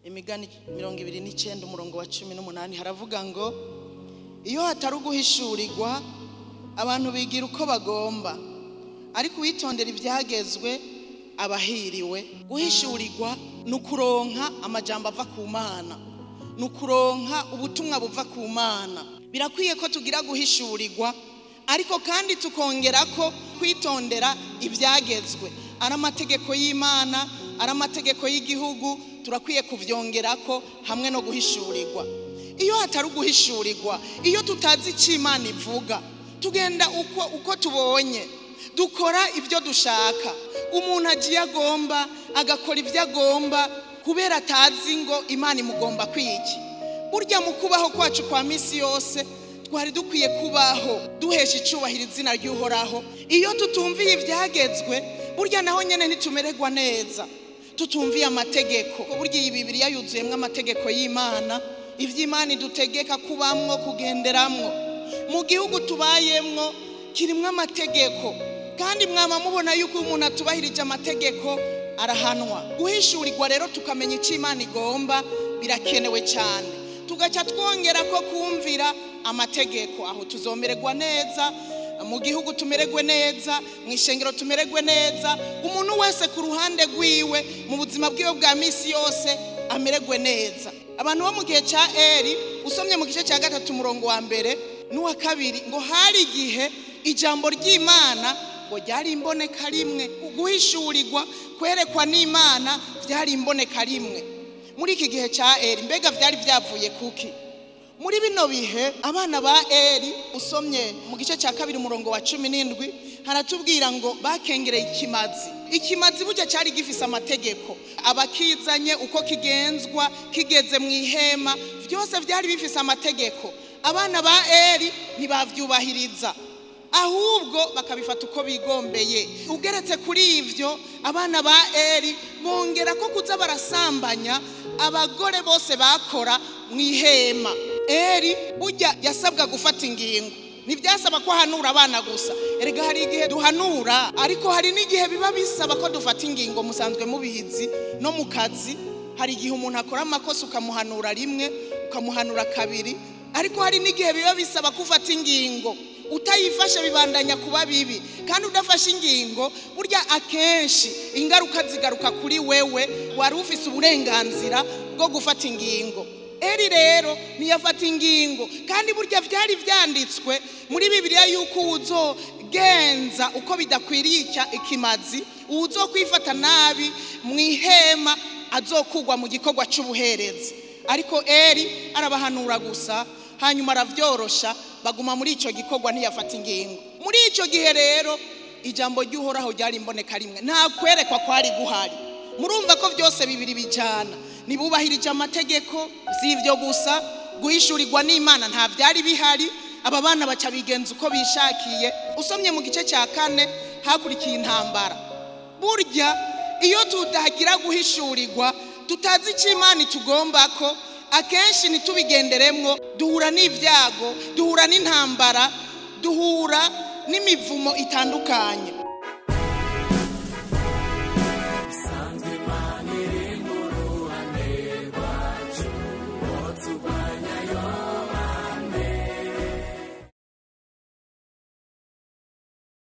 Imigani 29 umurongo wa 18 haravuga ngo iyo hatari uguhishurirwa abantu bigira uko bagomba, ariko uwitondera ibyagezwe abahiriwe. Guhishurirwa ni ukuronka amajambo ava ku Mana, ni ukuronka ubutumwa buva ku Mana. Birakwiye ko tugira guhishurirwa, ariko kandi tukongera ko kwitondera ibyagezwe, ari amategeko y'Imana, ari amategeko y'igihugu, turakwiye kuvyongerako hamwe no guhishurirwa. Iyo hatari uguhishurirwa, iyo tutazi icyo Imana ivuga, tugenda uko tubonye, dukora ibyo dushaka. Umuntu agiye agomba agakora ibyo agomba kubera atazi ngo Imana imugomba kwiki. Burya mu kubaho kwacu kwa misi yose twari dukwiye kubaho duhesha icubahiro izina ry'Uhoraho. Iyo tutumviye ibyagezwe, burya naho nyene ntitumererwa neza tutumviye amategeko. Burya iyi Bibiliya yuzuyemwo amategeko y'Imana, ivy'Imana idutegeka kubamwo, kugenderamwo. Mu gihugu tubayemwo kirimwo amategeko, kandi mwama mubona yuko umuntu atubahirije amategeko arahanwa. Guhishurirwa rero tukamenya icyo Imana igomba birakenewe cyane, tugaca twongera ko kumvira amategeko. Aho tuzomererwa neza mu gihugu, tumererwe neza mu ishengero, tumererwe neza, umuntu wese ku ruhande rwiwe mu buzima bwiwe bwa misi yose amererwe neza. Abantu bo mu gihe cya Eri, usomye mu gice cya 3 umurongo wa 1 n'uwa 2, ngo hari igihe ijambo ry'Imana ngo ryari imboneka rimwe. Guhishurirwa, kwerekwa n'Imana byari imboneka rimwe muri iki gihe cya Eri. Mbega byari byavuye kuki? Muri bino bihe abana ba Eri, usomye mu gice cya 2 umurongo wa 17, haratubwira ngo bakengereye ikimazi. Ikimazi burya cyari gifise amategeko, abakizanye uko kigenzwa, kigeze mu ihema, byose byari bifise amategeko. Abana ba Eri ntibavyubahiriza, ahubwo bakabifata uko bigombeye. Ugeretse kuri ivyo, abana ba Eri bongera ko kuza barasambanya abagore bose bakora mu ihema. Eri burya yasabwa gufata ingingo, ntibyasaba ko ahanura abana gusa. Erega hari igihe duhanura, ariko hari n'igihe biba bisaba ko dufata ingingo. Musanzwe mubizi no mu kazi, hari igihe umuntu akora amakosa ukamuhanura rimwe, ukamuhanura kabiri, ariko hari n'igihe biba bisaba ko ufata ingingo. Utayifashe bibandanya kuba bibi, kandi udafashe ingingo burya akenshi ingaruka zigaruka kuri wewe wari ufise uburenganzira bwo gufata ingingo. Eri rero ntiyafata ingingo, kandi burya byari byanditswe muri Bibiliya yuko uzogenza uko bidakwiriye ikimazi, uzokwifata nabi mu ihema azokugwa mu gikorwa c'ubuherezi. Ariko Eri arabahanura gusa, hanyuma aravyorosha, baguma muri ico gikorwa, ntiyafata ingingo. Muri ico gihe rero ijambo ry'Uhoraho ryari imboneka rimwe, nta kwerekwa kwari guhari. Murumva ko byose bibiri bijana. Nibubahirije amategeko, si ivyo gusa, guhishurirwa n'Imana nta byari bihari. Aba bana baca bigenza uko bishakiye. Usomye mu gice cya 4 hakurikiye intambara. Burya iyo tudagira guhishurirwa, tutazi icyo Imana itugomba ko, akenshi ntitubigenderemwo, duhura n'ibyago, duhura n'intambara, duhura n'imivumo itandukanye.